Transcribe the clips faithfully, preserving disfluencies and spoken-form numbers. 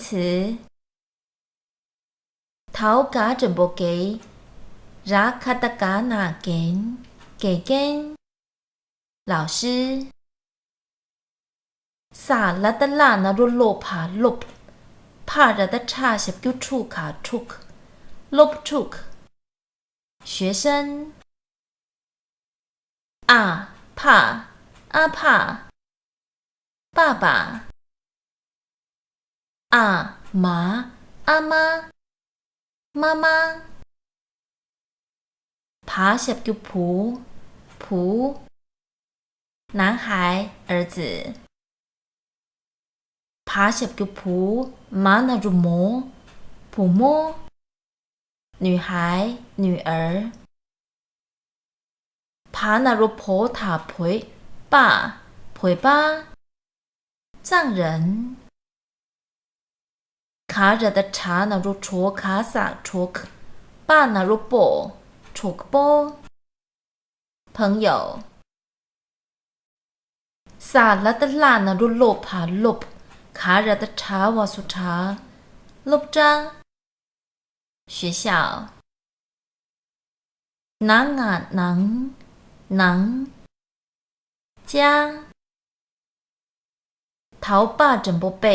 词。 དའོ་ག་འགྲེང་བུ་གེ། ར་ཁ་བཏགས་རྒ་ན་རྒན། དགེ་རྒན། 老师། ས་ལ་བཏགས་སླ་ན་རོ་སློ་བ་སློབ། ཕ་ར་བཏགས་ཕྲ་ཞབས་ཀྱུ་ཕྲུ་ག་ཕྲུག་སློབ་ཕྲུག 学生。 ཨ་ཕ། ཨ་ཕ། 爸爸。 ཨ་མ། ཨ་མ། 妈妈། བ་ཞབས་ཀྱུ་བུ། བུ། 男孩，儿子。 བ་ཞབས་ཀྱུ་བུ། མ་ན་རོ་མོ། བུ་མོ། 女孩，女儿。 བ་ན་རོ་བོ་ད་བོད་པ། བོད་པ། 藏人། ག་ར་བཏགས་གྲ་ན་རོ་གྲོ་ག་ས་གྲོགས། པ་ན་རོ་པོ། གྲོགས་པོ། 朋友། ས་ལ་བཏགས་སླ་ན་རོ་སློ་བ་སློབ། ག་ར་བཏགས་གྲ་བ་སོ་གྲགས། སློབ་གྲྭ། 学校。 ན་ང་ནང་། ནང་། 家། དའོ་པ་འགྲེང་བུ་པེ།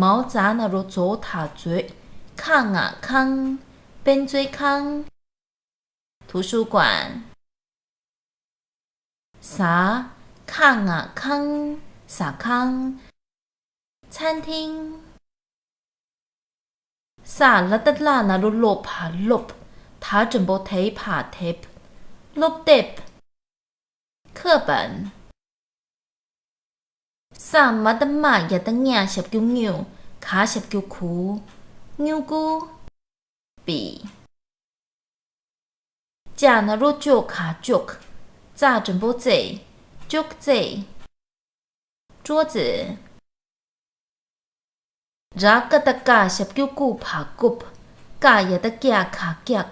མའོ་ཛ་ན་རོ་ཛོ་ད་མཛོད། ཁ་ང་ཁང་། benzoekang། 图书馆། ཟ་ཁ་ང་ཁང་། ཟ་ཁང་། 餐厅། ས་ལ་བཏགས་སླ་ན་རོ་སློ་བ་སློབ། ད་འགྲེང་བུ་དེ་བ་དེབ། སློབ་དེབ། 课本། ས་མ་བཏགས་སྨ་ཡ་བཏགས་སྨྱ་ཞབས་ཀྱུ་སྨྱུ། ག་ཞབས་ཀྱུ་གུ། སྨྱུ་གུ། 笔། ཅ་ན་རོ་ཅོ་ག་ཅོག་ཙ་འགྲེང་བུ་ཙེ། ཅོག་ཙེ། 桌子། ར་ཀ་བཏགས་རྐ་ཞབས་ཀྱུ་རྐུ་བ་རྐུབ། ཀ་ཡ་བཏགས་རྐྱ་ག་རྐྱག་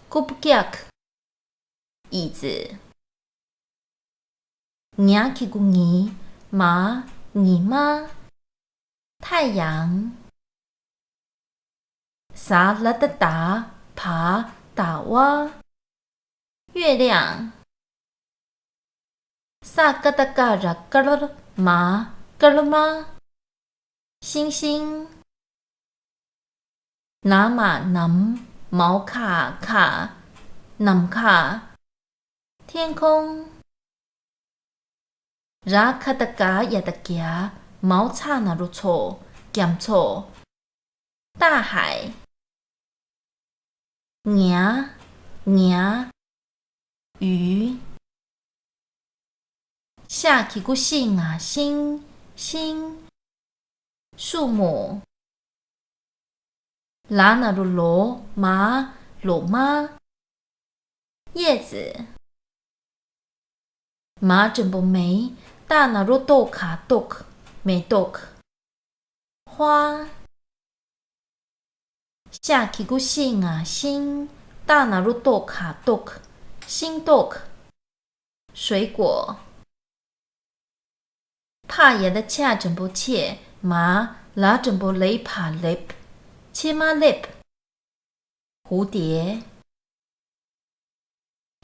རྐུབ་རྐྱག 椅子། ཉ་གི་གུ་ཉི། མ། ཉི་མ། 太阳། ཟ་ལ་བཏགས་ཟླ་བ། ཟླ་བ། 月亮། ས་ཀ་བཏགས་སྐ་ར་སྐར་མ། སྐར་མ། 星星། ན་མ་ནམ། མའོ་ཁ་མཁའ། ནམ་མཁའ། 天空། ར་ཁ་བཏགས་རྐ་ཡ་བཏགས་རྐྱ། མའོ་ཚ་ན་རོ་མཚོ། རྒྱ་མཚོ། 大海། ཉ། ཉ། 鱼། ཤ་གི་གུ་ཤི་ང་ཤིང་། ཤིང་། 树木། ལ་ན་རོ་ལོ། མ། ལོ་མ། 叶子། མ་འགྲེང་བུ་མེ། ཏ་ན་རོ་ཏོ་ག་ཏོག་མེ་ཏོག 花། ཤ་གི་གུ་ཤི་ང་ཤིང་། ཏ་ན་རོ་ཏོ་ག་ཏོག་ཤིང་ཏོག 水果། ཕ་ཡ་བཏགས་ཕྱ་འགྲེང་བུ་ཕྱེ། མ། ལ་འགྲེང་བུ་ལེ་བ་ལེབ། ཕྱེ་མ་ལེབ། 蝴蝶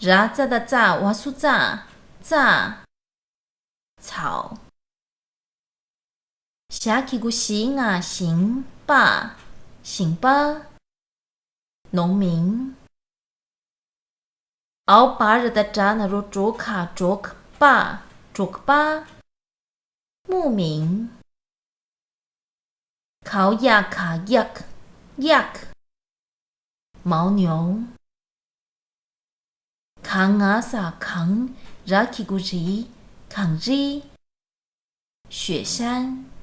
། ར་ཙ་བཏགས་རྩ་བ་སུ་རྩ། རྩ། 草། ཞ་གི་གུ་ཞི་ང་ཞིང་པ། ཞིང་པ། 农民། ཨའོ་བ་ར་བཏགས་བྲ་ན་རོ་བྲོ་ག་འབྲོག་པ། འབྲོག་པ། 牧民། གའོ་ཡ་ག་གཡག་གཡག 牦牛། ག་ང་ས་གངས། ར་གི་གུ་རི། གངས་རི། 雪山།